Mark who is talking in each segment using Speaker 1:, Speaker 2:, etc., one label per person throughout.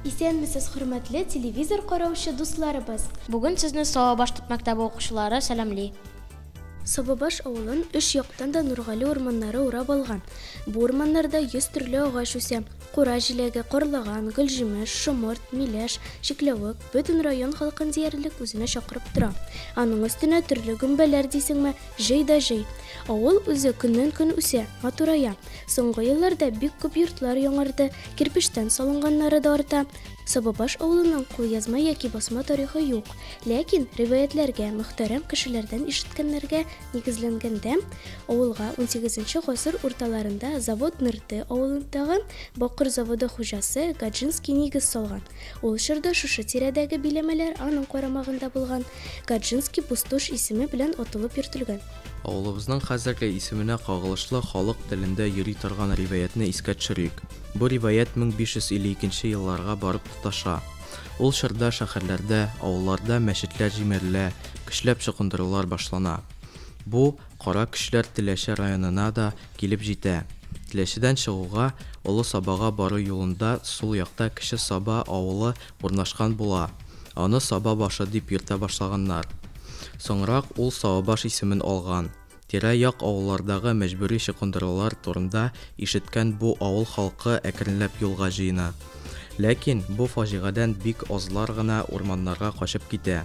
Speaker 1: Исәнмесез, хөрмәтле телевизор караучы дусларыбыз!
Speaker 2: Бүген сезне Сабабаш төп мәктәбе укучылары сәламли.
Speaker 1: Сабабаш авылын өч яктан да Нургали урманнары урап алган. Бу урманнарда 100 төрле агач үсә. Кура җиләге, карлыган, гөлҗимеш, шомырт, миләш, чикләвек бөтен район халкын диярлек үзенә чакырып тора. Аның өстенә төрле гөмбәләр дисеңме, җый да җый. Авыл үзе көннән-көн үсә, матурая. Соңгы елларда бик күп йортлар яңарды, кирпечтән салынганнары да арта. Сабабаш авылының кулъязма яки басма тарихы юк. Ләкин риваятьләргә, мөхтәрәм кешеләрдән ишеткәннәргә нигезләнгәндә, авылга унсигезенче гасыр урталарында Завод Нырты авылындагы бакыр заводы хуҗасы Гаджинский нигез салган. Ул чорда шушы тирәдәге биләмәләр аның карамагында булган. Гаджинский Пустошь исеме белән аталып йөртелгән.
Speaker 3: Авылыбызның хәзерге исеменә кагылышлы халык телендә йөри торган риваятьне искә төшерик. Бу риваять 1552 нче елларга барып тоташа. Ул чорда шәһәрләрдә, авылларда мәчетләр җимерелә, көчләп чокындырулар башлана. Бу кара көчләр Теләче районына да килеп җитә. Теләчедән чыгуга, Олы Сабага бару юлында сул якта Кече Саба авылы урнашкан була. Аны Саба башы дип йөртә башлаганнар. Соңрак ул Сабабаш исемен алган. Тирә-як авыллардагы мәҗбүри чокындырулар турында ишеткән бу авыл халкы әкренләп юлга җыена. Ләкин бу фаҗигадән бик азлар гына урманнарга качып китә.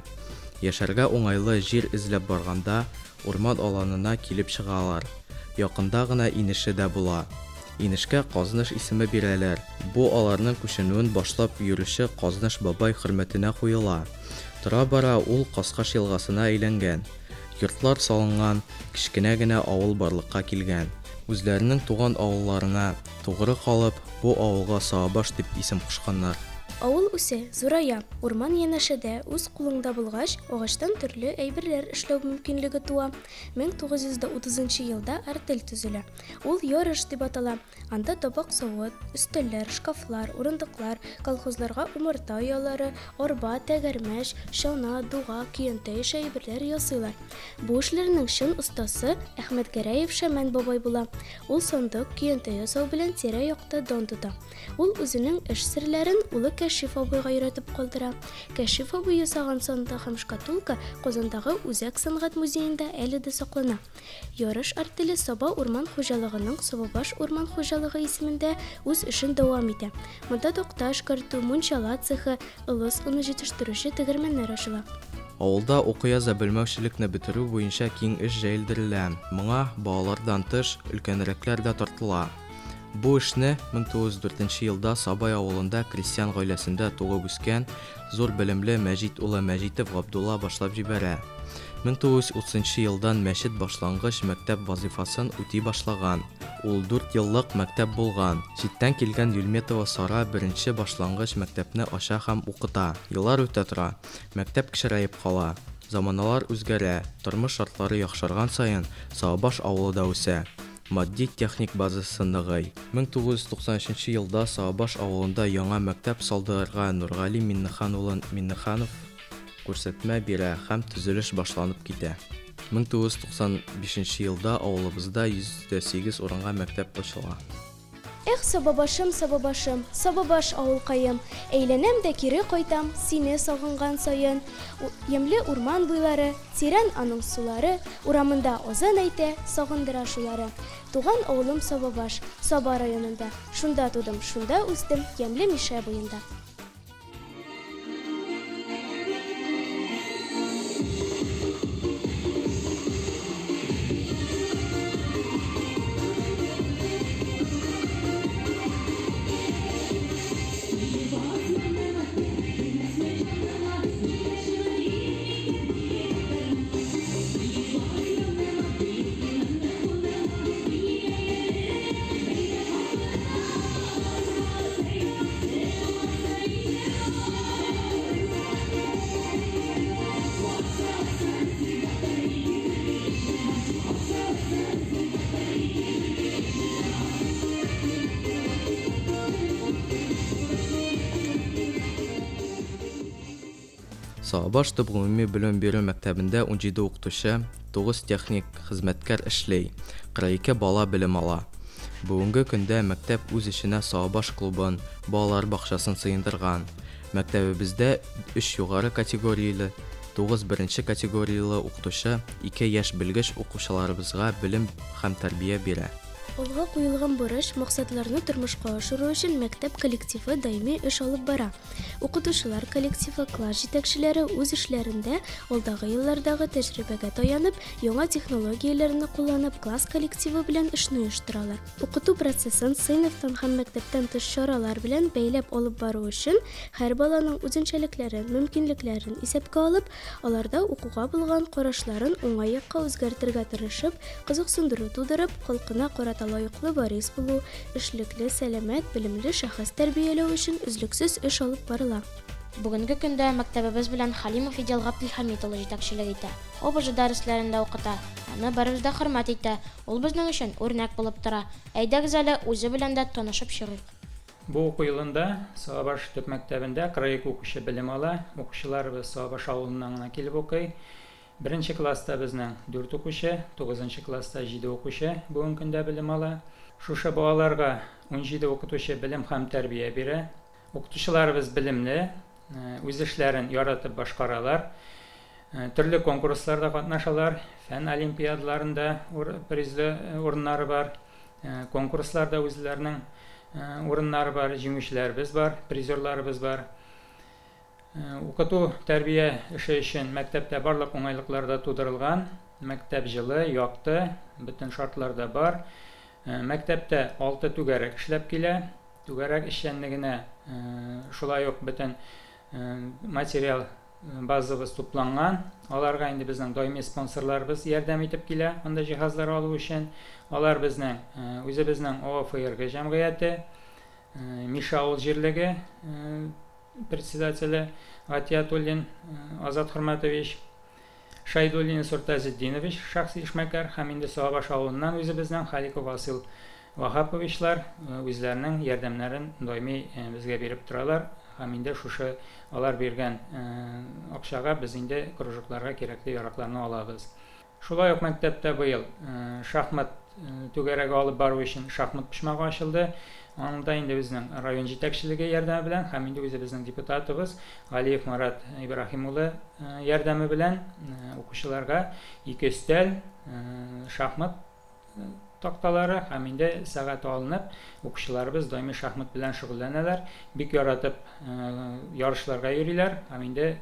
Speaker 3: Яшәргә уңайлы җир эзләп барганда, урман аланына килеп чыгалар. Якында гына инеше дә була. Инешкә Казныш исеме бирәләр. Бу аларның күченүен башлап йөрүче Казныш бабай хөрмәтенә куела. Тора-бара ул Каскаш елгасына әйләнгән. Йортлар салынган, кечкенә генә авыл барлыкка килгән. Үзләренең туган авылларына тугры калып, бу авылга Сабабаш дип исем кушканнар.
Speaker 1: Авыл үсә, зурая. Урман янәшәдә, үз кулыңда булгач, агачтан төрле әйберләр эшләү мөмкинлеге туа. 1930 нчы елда артель төзелә. Ул Ярыш дип атала. Анда табак-савыт, өстәлләр, шкафлар, урындыклар, колхозларга умарта оялары, арба, тәгәрмәч, чана, дуга, көянтә ише әйберләр ясыйлар. Бу эшләрнең чын остасы Әхмәтгәрәев Шәмән бабай була. Ул сандык, көянтә ясау белән тирә-якта дан тота. Ул үзенең эш серләрен улы Кәшиф абыйга өйрәтеп калдыра. Кәшиф абый ясаган сандык һәм шкатулка Казандагы Үзәк сәнгать музеенда әле дә саклана. Ярыш артеле Саба урман хуҗалыгының Сабабаш урман хуҗалыгы исемендә үз эшен дәвам итә. Монда такта эшкәртү, мунчала цехы, ылыс оны җитештерүче тегермәннәр ачыла.
Speaker 3: Авылда уку-яза белмәүчелекне бетерү буенча киң эш җәелдерелә. Моңа, балалардан тыш, өлкәнрәкләр дә тартыла. Бу эшне 1904 нче елда Сабай авылында крестьян гаиләсендә туып үскән, зур белемле Мәҗит улы Мәҗитов Габдулла башлап җибәрә. 1930 нчы елдан мәчет башлангыч мәктәп вазыйфасын үти башлаган. Ул дүрт еллык мәктәп булган. Читтән килгән Юльметова Сара беренче башлангыч мәктәпне ача һәм укыта. Еллар үтә тора, мәктәп кечерәеп кала. Заманалар үзгәрә, тормыш шартлары яхшырган саен, Сабабаш авылы да үсә. Матди-техник базасы ныгый. 1993 нче елда Сабабаш авылында яңа мәктәп салдырырга Нургали Миннехан улы Миннеханов күрсәтмә бирә һәм төзелеш башланып китә. 1995 нче елда авылыбызда 108 урынга мәктәп ачыла.
Speaker 1: Эх, Сабабашым, Сабабашым, Сабабаш авылкаем, Әйләнәм дә кире кайтам, Сине сагынган саен. Ямьле урман буйлары, Тирән аның сулары, Урамында азан әйтә, Сагындыра шулары. Туган авылым Сабабаш, Саба районында, Шунда тудым, шунда үстем, Ямьле Мишә буенда.
Speaker 3: Сабабаш төп гомуми белем бирү мәктәбендә 17 укытучы, 9 техник хезмәткәр эшли, 42 бала белем ала. Бүгенге көндә мәктәп үз эченә Сабабаш клубын, балалар бакчасын сыендырган. Мәктәбебездә 3 югары категорияле, 9 беренче категорияле укытучы, 2 яшь белгеч укучыларыбызга белем һәм тәрбия бирә.
Speaker 1: Алга куелган бурыч, максатларны тормышка ашыру өчен мәктәп коллективы даими эш алып бара. Укытучылар коллективы, класс җитәкчеләре үз эшләрендә алдагы еллардагы тәҗрибәгә таянып, яңа технологияләрне кулланып, класс коллективы белән эшне оештыралар. Укыту процессын сыйныфтан һәм мәктәптән тыш чаралар белән бәйләп алып бару өчен һәр баланың үзенчәлекләрен, мөмкинлекләрен исәпкә алып, аларда укуга булган карашларын уңай якка үзгәртергә тырышып, кызыксындыру тудырып, халкына карата лаеклы варис булу, эшлекле, сәламәт, белемле шәхес тәрбияләү өчен өзлексез эш алып барыла.
Speaker 2: Бүгенге көндә мәктәбебез белән Халимов Идел Габделхамид улы җитәкчелек итә. ОБЖ дәресләрендә укыта. Аны барыбыз да хөрмәт итә. Ул безнең өчен үрнәк булып тора. Әйдәгез әле үзе белән дә танышып чыгыйк.
Speaker 4: Бу уку елында Сабабаш төп мәктәбендә 42 укучы белем ала. Укучыларыбыз Сабабаш авылыннан гына килеп укый. Беренче класста безнең 4 укучы, 9 класста 7 укучы бүгенге көндә белем ала. Шушы балаларга 17 укытучы белем һәм тәрбия бирә. Укытучыларыбыз белемле, үз эшләрен яратып башкаралар. Төрле конкурсларда катнашалар, фән олимпиадаларында призлы урыннары бар, конкурсларда үзләренең урыннары бар, җиңүчеләребез бар, призерларыбыз бар. Укыту тәрбия эше өчен мәктәптә барлык уңайлыклар да тудырылган. Мәктәп җылы, якты, бөтен шартлар да бар. Мәктәптә 6 түгәрәк эшләп килә. Түгәрәк эшчәнлегенә шулай ук бөтен материал базабыз тупланган. Аларга инде безнең даими спонсорларыбыз ярдәм итеп килә, анда җиһазлар алу өчен. Алар безнең үзебезнең ОФРГ җәмгыяте, Миша авыл җирлеге председателе Гатиятуллин Азат Хөрмәтович, Шайдуллин Суртазетдинович шәхси эшмәкәр һәм инде Сабабаш авылыннан үзебезнең Халиков Васил Ваһаповичлар үзләренең ярдәмнәрен даими безгә биреп торалар. Һәм инде шушы алар биргән акчага без инде кружокларга кирәкле яракларны алабыз. Шулай ук мәктәптә быел шахмат түгәрәге алып бару өчен шахмат почмагы ачылды. Анда инде безнең район җитәкчелеге ярдәме белән һәм инде үзебезнең депутатыбыз Галиев Марат Ибраһим улы ярдәме белән укучыларга 2 өстәл, шахмат такталары һәм инде сәгать алынып, укучыларыбыз даими шахмат белән шөгыльләнәләр, бик яратып ярышларга йөриләр һәм инде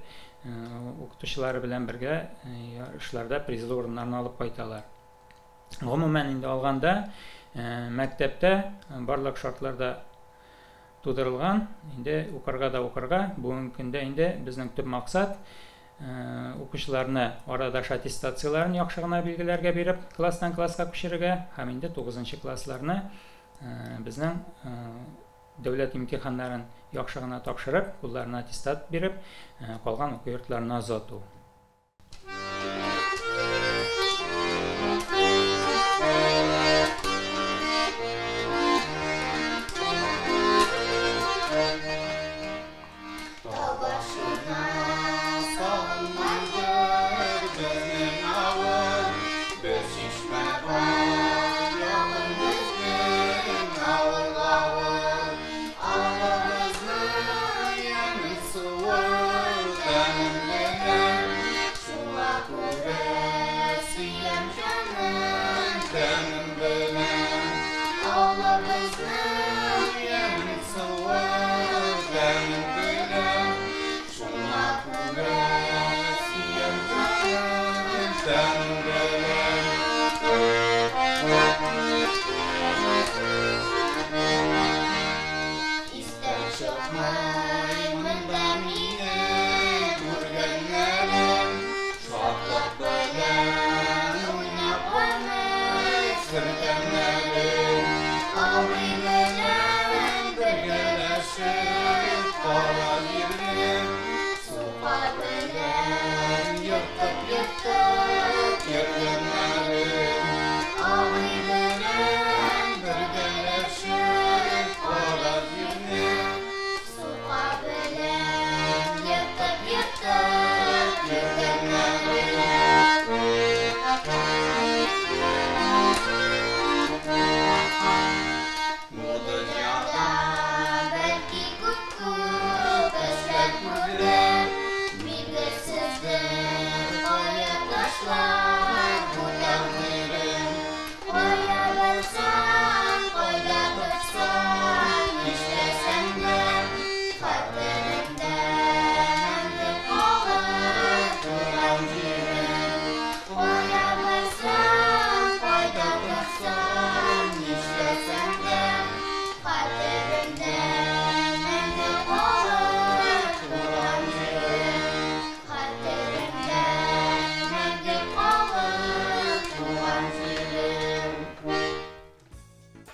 Speaker 4: укытучылары белән бергә ярышларда призлы урыннарны алып кайталар. Гомумән инде алганда мәктәптә барлык шартлар да тудырылган, инде укырга да укырга. Бүгенге көндә инде безнең төп максат укучыларны арадаш аттестацияләрен яхшы гына билгеләргә биреп, класстан класска күчерергә һәм инде 9 классларны безнең дәүләт имтиханнарын яхшы гына тапшырып, кулларына аттестат биреп, калган уку йортларына озату.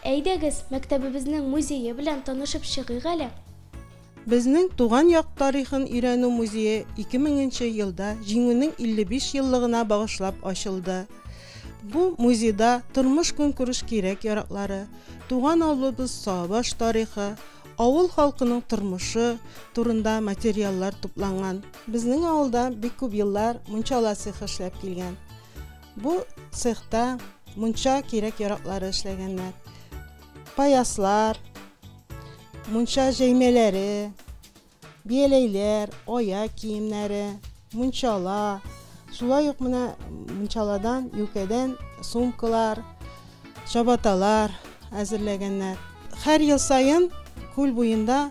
Speaker 1: Әйдәгез, мәктәбебезнең музее белән танышып чыгыйк әле.
Speaker 5: Безнең туган як тарихын өйрәнү музее 2000 нче елда Җиңүнең 55 еллыгына багышлап ачылды. Бу музейда тормыш-көнкүреш кирәк-яраклары, туган авылыбыз Сабаш тарихы, авыл халкының тормышы турында материаллар тупланган. Безнең авылда бик күп еллар мунчала цехы эшләп килгән. Бу цехта мунча кирәк-яраклары эшләгәннәр. Паяслар, мунча җәймәләре, бияләйләр, аяк киемнәре, мунчала, шулай ук менә мунчаладан, юкәдән сумкалар, чабаталар әзерләгәннәр. Һәр ел саен күл буенда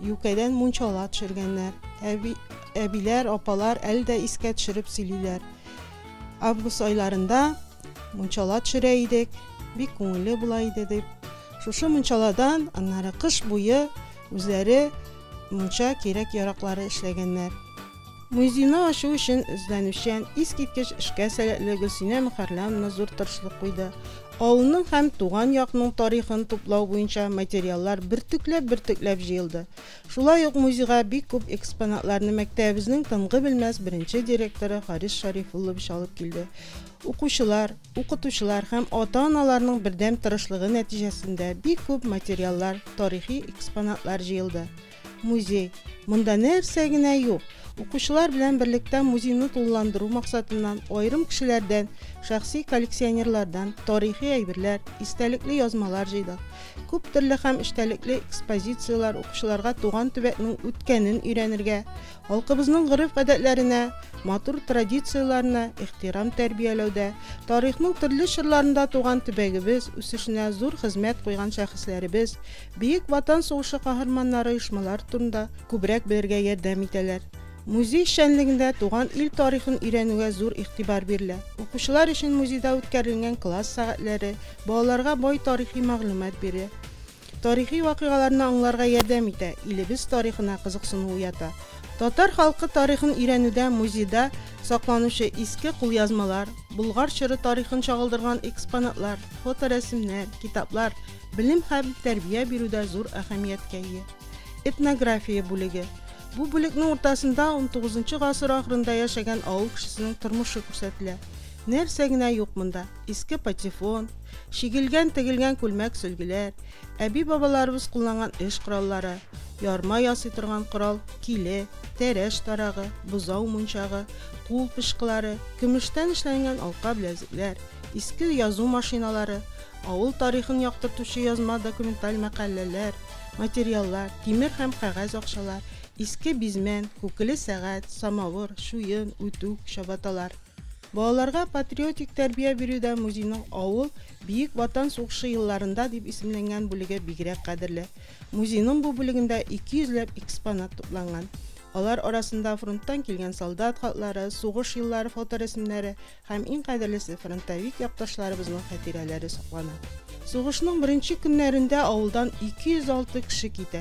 Speaker 5: юкәдән мунчала төшергәннәр. Әби, әбиләр, апалар әле дә искә төшереп сөйлиләр. Август айларында мунчала төшерә идек, бик күңелле була иде дип. Шушы мунчаладан аннары кыш буе үзләре мунча кирәк-яраклары эшләгәннәр. Музейны ачу өчен эзләнүчән, искиткеч эшкә сәләтле Гөлсинә Мөхәрләмовна зур тырышлык куйды. Авылның һәм туган якның тарихын туплау буенча материаллар бөртекләп-бөртекләп җыелды. Шулай ук музейга бик күп экспонатларны мәктәбебезнең тынгы белмәс беренче директоры Харис Шәрифуллович алып килде. Укучылар, укытучылар һәм ата-аналарның бердәм тырышлыгы нәтиҗәсендә бик күп материаллар, тарихи экспонатлар җыелды. Музей. Монда нәрсә генә юк. Укучылар белән берлектә музейны тулыландыру максатыннан аерым кешеләрдән, шәхси коллекционерлардан тарихи әйберләр, истәлекле язмалар җыйдык. Күп төрле һәм эчтәлекле экспозицияләр укучыларга туган төбәкнең үткәнен өйрәнергә, Халкыбызның гореф-гадәтләренә, матур традицияләренә ихтирам тәрбияләүдә, тарихның төрле чорларында туган төбәгебез үсешенә зур хезмәт куйган шәхесләребез, Бөек Ватан сугышы каһарманнары оешмалары турында күбрәк белергә ярдәм итәләр. Музей эшчәнлегендә туган ил тарихын өйрәнүгә зур игътибар бирелә. Укучылар өчен музейда үткәрелгән класс сәгатьләре балаларга бай тарихи мәгълүмат бирә. Тарихи вакыйгаларны аңларга ярдәм итә, илебез тарихына кызыксыну уята. Татар халкы тарихын өйрәнүдә музейда сакланучы иске кулъязмалар, Болгар чоры тарихын чагылдырган экспонатлар, фоторәсемнәр, китаплар белем һәм тәрбия бирүдә зур әһәмияткә ия. Этнография бүлеге. Бу бүлекнең уртасында унтугызынчы гасыр ахырында яшәгән авыл кешесенең тормышы күрсәтелә. Нәрсә генә юк монда, иске патефон, чигелгән-тегелгән күлмәк-сөлгеләр, әби-бабаларыбыз кулланган эш кораллары, ярма ясый торган корал, киле, тәрәш тарагы, бозау мунчагы, кул пычкылары, көмештән эшләнгән алка-беләзекләр, иске язу машиналары, авыл тарихын яктыртучы язма документаль мәкаләләр, материаллар, тимер һәм кәгазь акчалар, иске бизмән, күкеле сәгать, самавыр, чуен, үтүк, чабаталар. Балаларга патриотик тәрбия бирүдә музейның Авыл, Бөек Ватан сугышы елларында дип исемләнгән бүлеге бигрәк кадерле. Музейның бу бүлегендә 200 ләп экспонат тупланган. Алар арасында фронттан килгән солдат хатлары, сугыш еллары фоторәсемнәре һәм иң кадерлесе фронтовик якташларыбызның хатирәләре саклана. Сугышның беренче көннәрендә авылдан 206 кеше китә.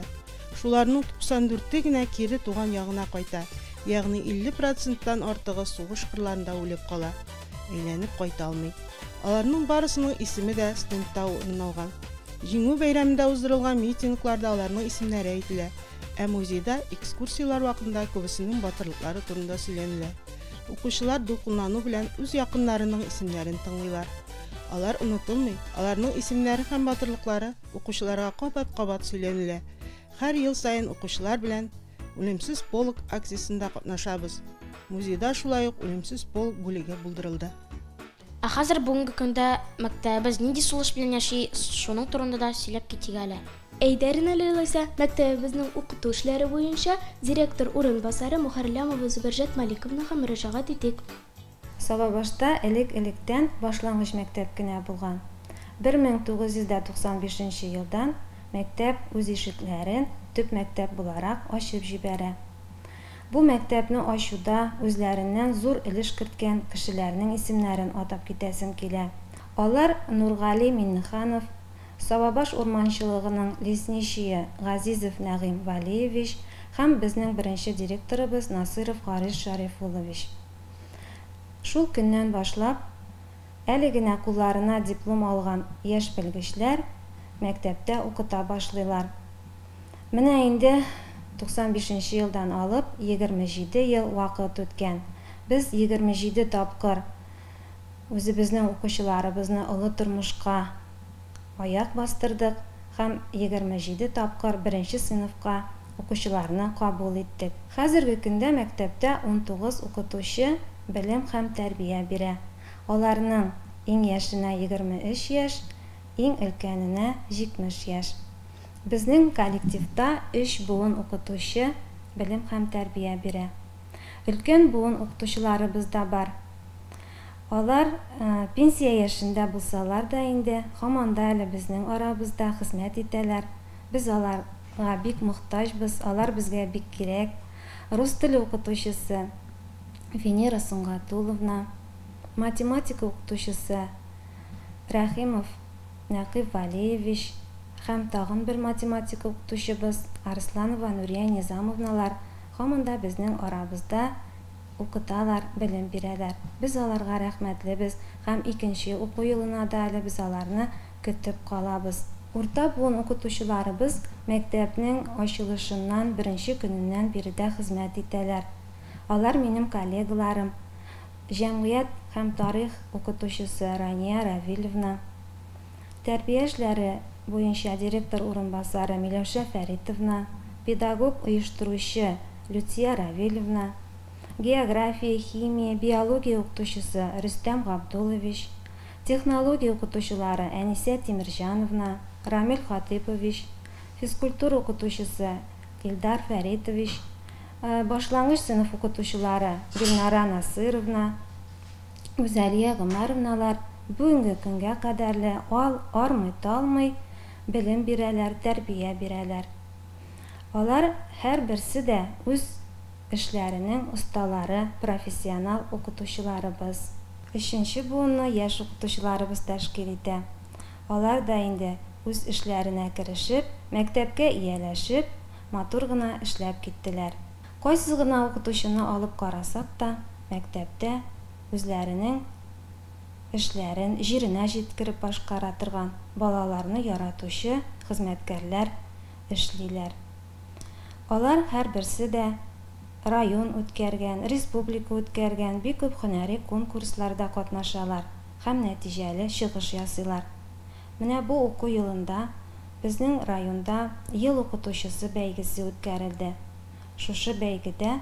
Speaker 5: Шуларның 94-е генә кире туган ягына кайта, ягъни 50 проценттан артыгы сугыш кырларында үлеп кала, әйләнеп кайта алмый. Аларның барысының исеме дә стендта урын алган. Җиңү бәйрәмендә уздырылган митингларда аларның исемнәре әйтелә, ә музейда экскурсияләр вакытында күбесенең батырлыклары турында сөйләнелә. Укучылар дулкынлану белән үз якыннарының исемнәрен тыңлыйлар. Алар онытылмый, аларның исемнәре һәм батырлыклары укучыларга кабат-кабат сөйләнелә. Һәр ел саен укучылар белән Үлемсез полк акциясендә катнашабыз. Музейда шулай ук Үлемсез полк бүлеге булдырылды.
Speaker 2: Ә хәзер бүгенге көндә мәктәбебез нинди сулыш белән яши, шуның турында да сөйләп китик әле.
Speaker 1: Әйдә, Ренал алайса, мәктәбебезнең укыту эшләре буенча директор урынбасары Мөхәрләмова Зөбәрҗәт Маликовнага мөрәҗәгать итик.
Speaker 6: Сабабашта элек-электән башлангыч мәктәп кенә булган. 1995 нче елдан мәктәп үз ишекләрен төп мәктәп буларак ачып җибәрә. Бу мәктәпне ачуда үзләреннән зур өлеш керткән кешеләрнең исемнәрен атап китәсем килә. Алар, Нургали Миннеханов, Сабабаш урманчылыгының лесничие Газизов Нәгыйм Валиевич һәм безнең беренче директорыбыз Насыйров Гарис Шәрифуллович. Шул көннән башлап, әле генә кулларына диплом алган яшь белгечләр мәктәптә укыта башлыйлар. Менә инде 95 нче елдан алып 27 ел вакыт үткән. Без 27 тапкыр үзебезнең укучыларыбызны олы тормышка аяк бастырдык һәм 27 тапкыр беренче сыйныфка укучыларны кабул иттек. Хәзерге көндә мәктәптә 19 укытучы белем һәм тәрбия бирә. Аларның иң яшенә 23 яшь, иң өлкәненә 70 яшь. Безнең коллективта өч буын укытучы белем һәм тәрбия бирә. Өлкән буын укытучыларыбыз да бар. Алар пенсия яшендә булсалар да инде, һаман да әле безнең арабызда хезмәт итәләр. Без аларга бик мохтаҗбыз, алар безгә бик кирәк. Рус теле укытучысы Венера Сөнгатулловна, математика укытучысы Рәхимов Нәкыйп Валеевич һәм тагын бер математика укытучыбыз Арсланова Нурия Низамовналар һаман да безнең арабызда укыталар, белем бирәләр. Без аларга рәхмәтлебез һәм икенче уку елына да әле без аларны көтеп калабыз. Урта буын укытучыларыбыз мәктәпнең ачылышыннан беренче көненнән биредә хезмәт итәләр. Алар минем коллегаларым, җәмгыять һәм тарих укытучысы Рания Равилевна, тәрбия эшләре буенча директор урынбасары Миләүшә Фәритовна, педагог-оештыручы Люция Равилевна, география, химия, биология укытучысы Рөстәм Габдуллович, технология укытучылары Әнисә Тимерҗановна, Рамил Хатыйпович, физкультура укытучысы Илдар Фәритович, башлангыч сыйныф укытучылары Гөлнара Насыйровна, Гүзәлия Гомәровналар бүгенге көнгә кадәрле ал армый-талмый белем бирәләр, тәрбия бирәләр. Алар һәрберсе дә үз эшләренең осталары, профессионал укытучыларыбыз. Өченче буынны яшь укытучыларыбыз тәшкил итә. Алар да инде үз эшләренә керешеп, мәктәпкә ияләшеп, матур гына эшләп киттеләр. Кайсы гына укытучыны алып карасак та, мәктәптә үзләренең эшләрен җиренә җиткереп башкара торган, балаларны яратучы хезмәткәрләр эшлиләр. Алар һәрберсе дә район үткәргән, республика үткәргән бик күп һөнәри конкурсларда катнашалар һәм нәтиҗәле чыгыш ясыйлар. Менә бу уку елында безнең районда Ел укытучысы бәйгесе үткәрелде. Шушы бәйгедә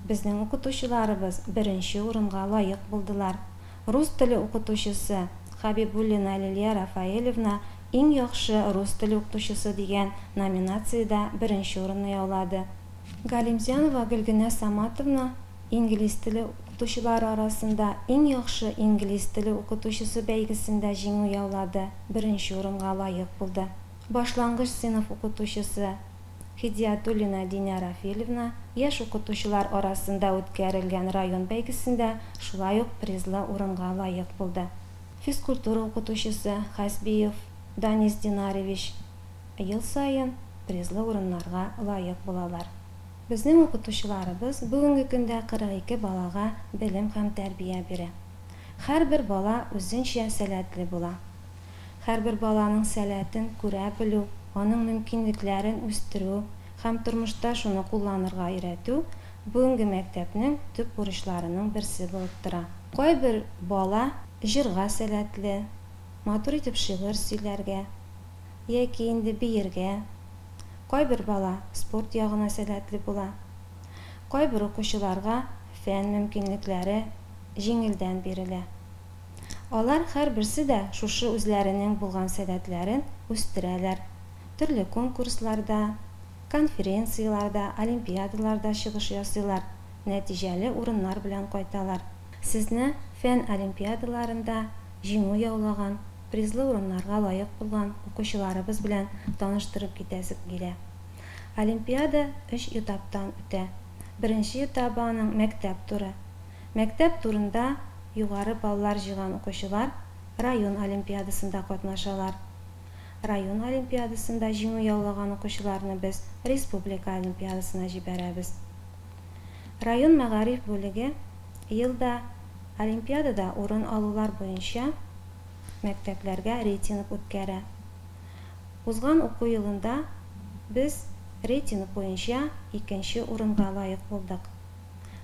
Speaker 6: безнең укытучыларыбыз беренче урынга лаек булдылар. Рус теле укытучысы Хәбибуллина Лилия Рафаэлевна Иң яхшы рус теле укытучысы дигән номинациядә беренче урынны яулады. Галимзянова Гөлгенә Саматовна инглиз теле укытучылары арасында Иң яхшы инглиз теле укытучысы бәйгесендә җиңү яулады, беренче урынга лаек булды. Башлангыч сыйныф укытучысы Хидиятуллина Динә Рафилевна яшь укытучылар арасында үткәрелгән район бәйгесендә шулай ук призлы урынга лаек булды. Физкультура укытучысы Хәсбиев Данис Динаревич ел саен призлы урыннарга лаек булалар. Безнең укытучыларыбыз бүгенге көндә 42 балага белем һәм тәрбия бирә. Һәрбер бала үзенчә сәләтле була. Һәрбер баланың сәләтен күрә белү, аның мөмкинлекләрен үстерү һәм тормышта шуны кулланырга өйрәтү бүгенге мәктәпнең төп бурычларының берсе булып тора. Кайбер бала җырга сәләтле, матур итеп шигырь сөйләргә яки инде биергә. Кайбер бала спорт ягына сәләтле була. Кайбер укучыларга фән мөмкинлекләре җиңелдән бирелә. Алар һәрберсе дә шушы үзләренең булган сәләтләрен үстерәләр, төрле конкурсларда, конференцияләрдә, олимпиадаларда чыгыш ясыйлар, нәтиҗәле урыннар белән кайталар. Сезне фән олимпиадаларында җиңү яулаган, призлы урыннарга лаек булган укучыларыбыз белән таныштырып китәсе килә. Олимпиада өч этаптан үтә. Беренче этабы аның мәктәп туры. Мәктәп турында югары баллар җыйган укучылар район олимпиадасында катнашалар. Район олимпиадасында җиңү яулаган укучыларны без республика олимпиадасына җибәрәбез. Район мәгариф бүлеге ел да олимпиадада урын алулар буенча мәктәпләргә рейтинг үткәрә. Узган уку елында без рейтинг буенча икенче урынга лаек булдык.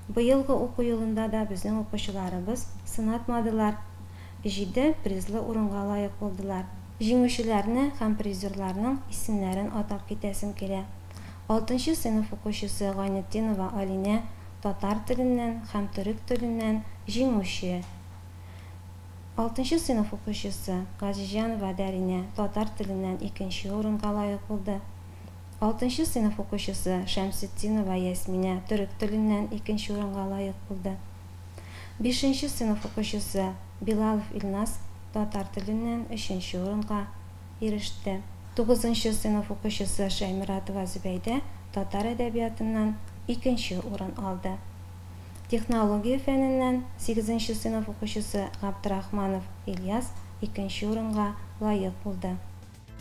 Speaker 6: Быелгы уку елында да безнең укучыларыбыз сынатмадылар, 7 призлы урынга лаек булдылар. Җиңүчеләрне һәм призерларның исемнәрен атап китәсем килә. 6 сыйныф укучысы Гайнетдинова Алинә татар теленнән һәм төрек теленнән җиңүче. 6 сыйныф укучысы Газизҗанова Дәринә татар теленнән икенче урынга лаек булды. 6 сыйныф укучысы Шәмсетдинова Ясминә төрек теленнән икенче урынга лаек булды. 5 сыйныф укучысы Билалов Илназ татар теленнән 3 урынга иреште. 9 сыйныф укучысы Шәймиратова Зөбәйдә татар әдәбиятыннан 2 урын алды. Технология фәненнән 8 сыйныф укучысы Габдрахманов Ильяс 2 урынга лаек булды.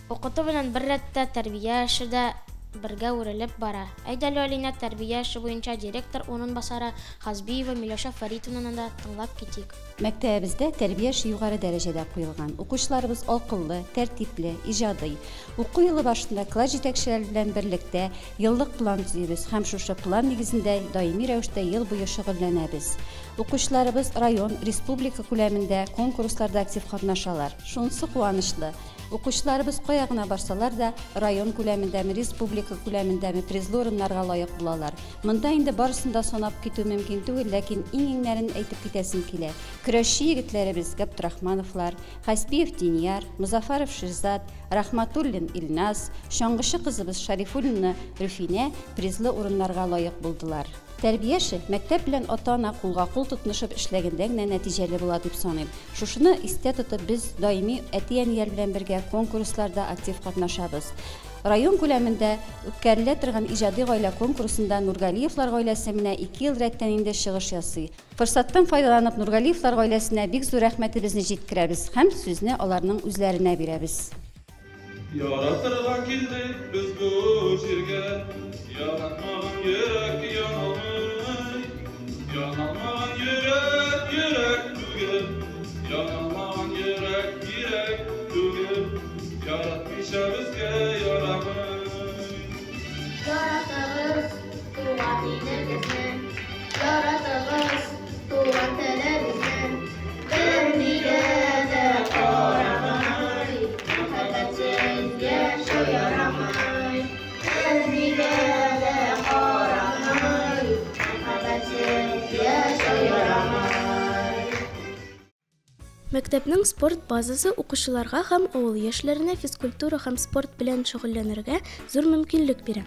Speaker 2: Укыту белән бер рәттә тәрбия эше дә бергә үрелеп бара. Әйдәле Алинә тәрбия эше буенча директор урынбасары Хазбиева Миләүшә Фәритовнаны да тыңлап китик.
Speaker 7: Мәктәбебездә тәрбия эше югары дәрәҗәдә куелган. Укучыларыбыз акыллы, тәртипле, иҗади. Уку елы башында класс җитәкчеләре белән берлектә еллык план төзибез һәм шушы план нигезендә даими рәвештә ел буе шөгыльләнәбез. Укучыларыбыз район, республика күләмендә конкурсларда актив катнашалар. Шунысы куанычлы. Укучыларыбыз кая гына барсалар да, район күләмендәме, республика күләмендәме призлы урыннарга лаек булалар. Монда инде барысын да санап китү мөмкин түгел, ләкин иң-иңнәрен әйтеп китәсем килә. Көрәшче егетләребез Габдрахмановлар, Хасбиев Динияр, Музафаров Ширзат, Рахматуллин Илназ, чаңгычы кызыбыз Шарифуллина Рүфинә призлы урыннарга лаек булдылар. Тәрбия эше мәктәп белән ата-ана кулга-кул тотынышып эшләгәндә генә нәтиҗәле була дип саныйм. Шушыны истә тотып без даими әти-әниләр белән бергә конкурсларда актив катнашабыз. Район күләмендә үткәрелә торган иҗади гаилә конкурсында Нургалиевлар гаиләсе менә 2 ел рәттән инде чыгыш ясый. Форсаттан файдаланып Нургалиевлар гаиләсенә бик зур рәхмәтебезне җиткерәбез һәм сүзне аларның үзләренә бирәбез.
Speaker 8: Яратырга килдек без бу җиргә, яратмаган йөрәк яналмый, яналмаган йөрәк йөрәк түгел, яналмаган йөрәк йөрәк түгел, яратмыйча безгә ярамый.
Speaker 9: Яратыгыз туган илебезне, яратыгыз туган телебезне, бернигә дә карамый, мәхәббәтсез яшәү ярамый, бернигә дә карамый, мәхәббәтсез яшәү ярамый.
Speaker 1: Мәктәпнең спорт базасы укучыларга һәм авыл яшьләренә физкультура һәм спорт белән шөгыльләнергә зур мөмкинлек бирә.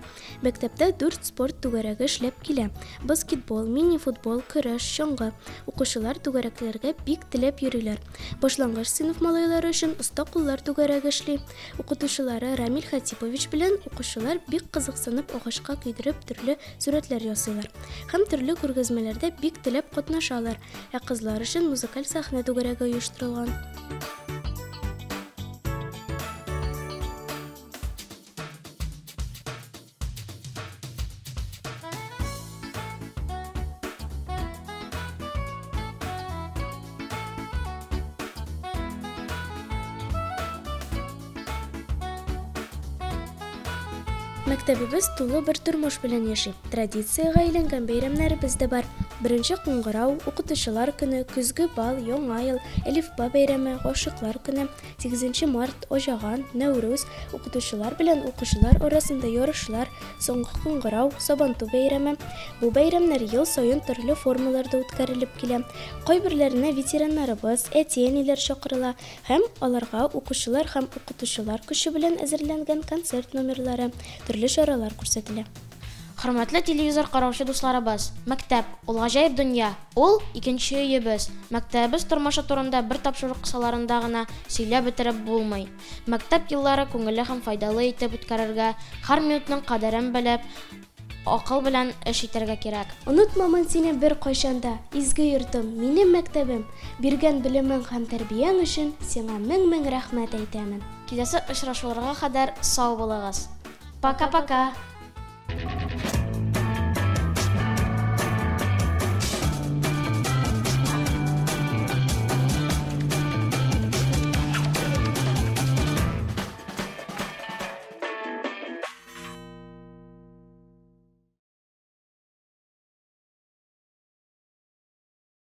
Speaker 1: Мәктәптә 4 спорт түгәрәге эшләп килә. Баскетбол, мини-футбол, көрәш, чаңгы. Укучылар түгәрәкләргә бик теләп йөриләр. Башлангыч сыйныф малайлары өчен оста куллар түгәрәге эшли. Укытучылары Рамил Хатипович белән укучылар бик кызыксынып агачка көйдереп төрле сурәтләр ясыйлар. Һәм төрле күргәзмәләрдә бик теләп катнашалар. Ә кызлар өчен музыкаль сәхнә түгәрәге оештырылган. Мәктәбебез тулы бер тормыш белән яши. Традициягә әйләнгән бәйрәмнәребез дә бар. Беренче кыңгырау, укытучылар көне, көзге бал, яңа ел, әлифба бәйрәме, гашыйклар көне, 8 март, Аҗаган, Нәүрүз, укытучылар белән укучылар арасында ярышлар, соңгы кыңгырау, Сабантуй бәйрәме. Бу бәйрәмнәр ел саен төрле формаларда үткәрелеп килә. Кайберләренә ветераннарыбыз, әти-әниләр чакырыла һәм аларга укучылар һәм укытучылар көче белән әзерләнгән концерт номерлары, төрле чаралар күрсәтелә.
Speaker 2: Хөрмәтле телевизор караучы дусларыбыз, мәктәп ул гаҗәеп дөнья, ул икенче өебез. Мәктәбебез тормышы турында бер тапшыру кысаларында гына сөйләп бетереп булмый. Мәктәп еллары күңелле һәм файдалы итеп үткәрергә, һәр минутның кадерен белеп, акыл белән эш итәргә кирәк.
Speaker 1: Онытмамын сине бер кайчан да, изге йортым, минем мәктәбем, биргән белемең һәм тәрбияң өчен сиңа мең-мең рәхмәт әйтәмен.
Speaker 2: Киләсе очрашуларга кадәр сау булыгыз. Пока-пока.